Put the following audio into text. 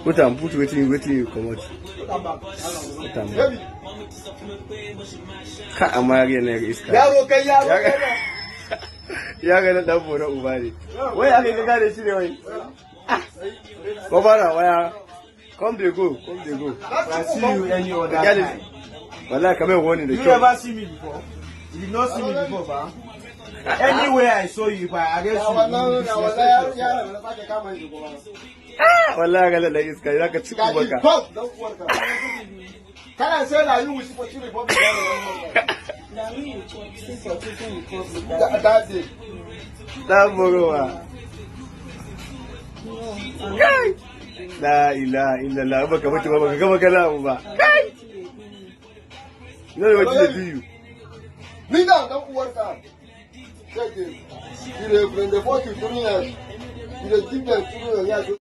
Put am, put wetin you comot. Put am back. Ka amma yarinyar na iska. Yaro kai, yaro Ya kai. Ya ga na dan bora uba ne. Wai aka ka gane shi ne wai. Ko fara waya. Come dey go, come dey go. I see you any other Kyale. time. Wallahi kamar wani da You kyau. never see me before. You did not see me before, ba? Anywhere I saw you, if I arrest Na you, wannan you na wannan disrespect yaro yourself. yaron na sake kama shi kuma. Wallahi ga dan iska zaka ci Gaji baka. pop dan uwarka. Kana sai na yi wuce for Republic. Na me you talk say for Chicken Republic. That day. Dan borowa. No, I'm Kai. La ilaha illallah, baka mutu ba, baka gama kana abu ba. Kai. wetin dey do me. You know wetin dey do you. Ni da dan uwarka. Check it. You dey when they force you 3 years. You dey give them 3 years.